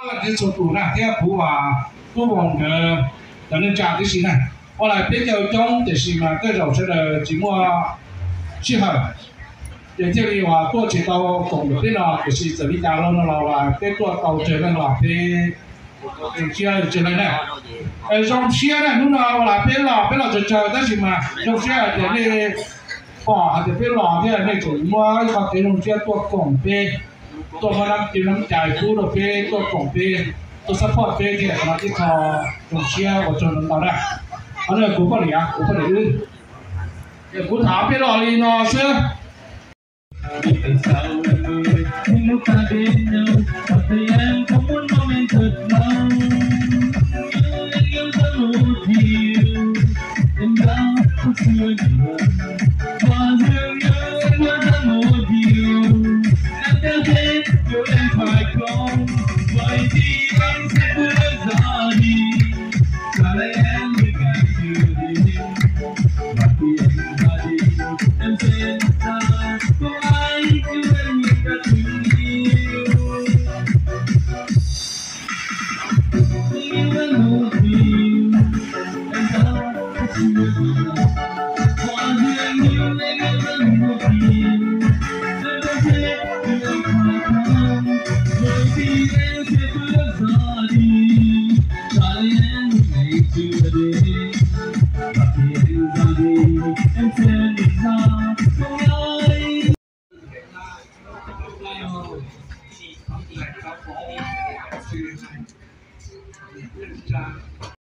Txhua tus na thiab kuv Tub Voos nkawd cov neej tsa tib si na, ua lais peb caug coob tiam sis mas tej zaum sawv daws tsis muaj sij hawm, ces thiaj li uas tuaj tsis tau koom peb no. Tiam sis txawm li cas los no los peb tuaj tau tsawg leej los peb zoo siab tsawg leej na. Zoo siab na, hnub no ua lais peb los peb los tsawg tsawg tab sis mas zoo siab hais tias nej pom hais tias peb los thiab nej tseem muab ib qho kev zoo siab tuaj koom peb, tuaj muab nab tis nab cai pub rau peb, tuaj koom peb, tuaj support peb thiab, qhov no ib qho zoo siab ua tsaug ntau ntau na. Qhov no kuv poj niam, kuv poj niam wb, kuv tham peb los li no xwb.